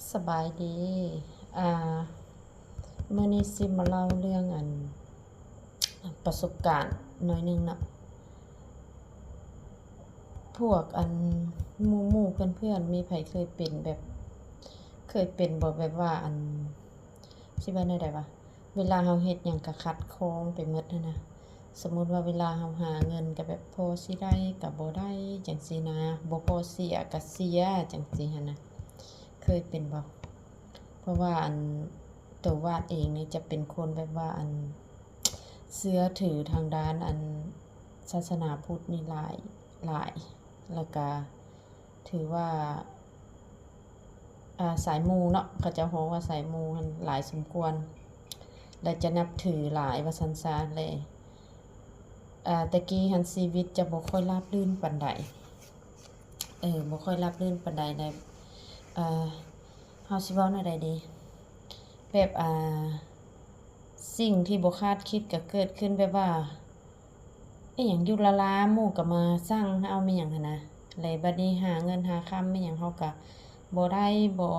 ສະບາຍດີ. ອ່າ ມື້ນີ້ຊິມາເລົ່າເລື່ອງ ອັນ ປະສົບການໜ້ອຍໜຶ່ງເນາະ. ພວກ ອັນ ໝູ່ໆເພື່ອນໆ ມີໃຜເຄີຍເປັນແບບ ເຄີຍເປັນບໍ່ ແບບວ່າ ອັນ ຊິວ່າແນວໃດວະ ເວລາເຮົາເຮັດຫຍັງກະຂັດຂ້ອງໄປໝົດຫັ້ນນະ. ສົມມຸດວ່າເວລາເຮົາຫາເງິນກະແບບພໍຊິໄດ້ກະບໍ່ໄດ້ ຈັ່ງຊີ້ນະ, ບໍ່ພໍເສຍກະເສຍ ຈັ່ງຊີ້ຫັ້ນນະ. ເຄີຍເປັນບໍ່? ເພາະວ່າ ອັນ ໂຕວາດເອງນີ້ຈະເປັນຄົນແບບວ່າ ອັນ ເຊື່ອຖືທາງດ້ານ ອັນ ສາສະໜາພຸດນີ້ຫຼາຍ ຫຼາຍ ແລ້ວກະ ຖືວ່າ ອ່າ ສາຍໝູ່ເນາະ, ເຂົາເຈົ້າຮ້ອງວ່າສາຍໝູ່ຫັ້ນຫຼາຍສົມຄວນ ແລະ ຈະນັບຖືຫຼາຍວ່າຊັ້ນຊະ. ແລະ ອ່າ ແຕ່ກີ້ຫັ້ນຊີວິດຈະບໍ່ຄ່ອຍລາບລື່ນປານໃດ, ເອີ ບໍ່ຄ່ອຍລາບລື່ນປານໃດ ແລະ ເອີ ເຮົາຊິເວົ້າແນວໃດດີ ແບບ ອ່າ ສິ່ງທີ່ບໍ່ຄາດຄິດກະເກີດຂຶ້ນ ແບບວ່າ ອີ່ຫຍັງຢູ່ລາໆ ໝູ່ກະມາສັ່ງເຮົາແມ່ນຫຍັງຫັ້ນນະ. ແລະ ບັດນີ້ຫາເງິນຫາຄຳແມ່ນຫຍັງເຮົາກະບໍ່ໄດ້ ບໍ່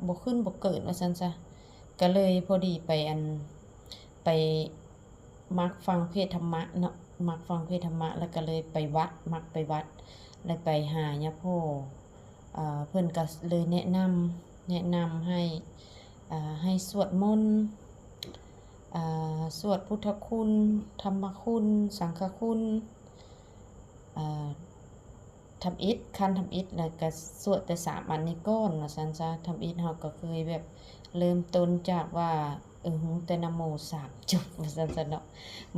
ບໍ່ຂຶ້ນບໍ່ເກີດວ່າຊັ້ນຊະ. ກະເລີຍພໍດີໄປ ອັນ ໄປມັກຟັງເທດທຳມະເນາະ, ມັກຟັງເທດທຳມະ ແລ້ວກະເລີຍໄປວັດ, ມັກໄປວັດ ແລ້ວໄປຫາຍາພໍ່ ເອີ ເພິ່ນກະເລີຍແນະນຳ ແນະນຳໃຫ້ ເອີ ໃຫ້ສວດມົນ ເອີ ສວດພຸດທະຄຸນ ທຳມະຄຸນ ສັງຄະຄຸນ ເອີ ທຳອິດ ຂັ້ນທຳອິດ ແລ້ວກະສວດແຕ່ສາມອັນນີ້ກ່ອນວ່າຊັ້ນຊະ. ທຳອິດເຮົາກະເຄີຍແບບເລີ່ມຕົ້ນຈາກວ່າ ເອີ ຮູ້ແຕ່ນະໂມສາມຈົບວ່າຊັ້ນຊະເນາະ,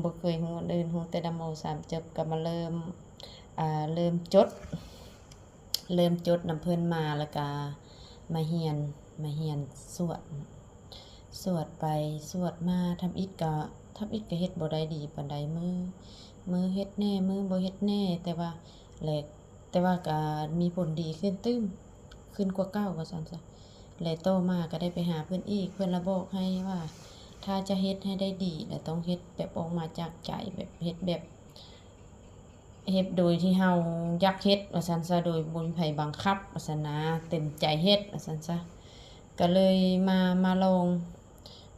ບໍ່ເຄີຍຮູ້ອັນອື່ນ ຮູ້ແຕ່ນະໂມສາມຈົບ ກະມາເລີ່ມ ອ່າ ເລີ່ມຈົດ ເລີ່ມຈົດນຳເພິ່ນມາ ແລ້ວກະມາຮຽນ ມາຮຽນສວດ ສວດໄປສວດມາ. ທຳອິດກະ ທຳອິດກະເຮັດບໍ່ໄດ້ດີປານໃດ, ມື້ ມື້ເຮັດແດ່ ມື້ບໍ່ເຮັດແດ່ ແຕ່ວ່າ ແລະ ແຕ່ວ່າກະມີຜົນດີຂຶ້ນຕື່ມ ຂຶ້ນກວ່າເກົ່າວ່າຊັ້ນຊະ. ແລະ ຕໍ່ມາກະໄດ້ໄປຫາເພິ່ນອີກ ເພິ່ນລະບອກໃຫ້ວ່າ ຖ້າຈະເຮັດໃຫ້ໄດ້ດີ ລະຕ້ອງເຮັດແບບອອກມາຈາກໃຈ ແບບເຮັດແບບ ເຮັດໂດຍທີ່ເຮົາຢາກເຮັດວ່າຊັ້ນຊະ, ໂດຍບໍ່ມີໃຜບັງຄັບວ່າຊັ້ນນະ, ເຕັມໃຈເຮັດວ່າຊັ້ນຊະ. ກະເລີຍມາ ມາລອງ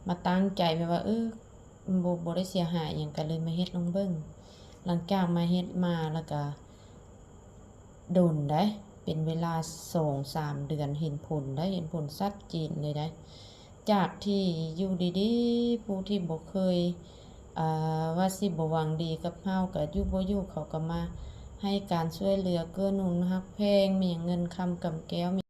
ມາຕັ້ງໃຈແບບວ່າ ເອີ ບໍ່ ບໍ່ໄດ້ເສຍຫາຍຫຍັງ ກະເລີຍມາເຮັດລອງເບິ່ງ. ຫຼັງຈາກມາເຮັດມາແລ້ວກະດົນໃດ໋ ເປັນເວລາສອງສາມເດືອນ ເຫັນຜົນໃດ໋ ເຫັນຜົນຊັດເຈນເລີຍໃດ໋. ຈາກທີ່ຢູ່ດີໆ ຜູ້ທີ່ບໍ່ເຄີຍ ອ່າ ວ່າຊິບໍ່ຫວັງດີກັບເຮົາ ກະຢູ່ບໍ່ຢູ່ເຂົາກະມາໃຫ້ການຊ່ວຍເຫຼືອເກື້ອໜູນຮັກແພງ ແມ່ນຫຍັງ ເງິນຄຳກຳແກ້ວ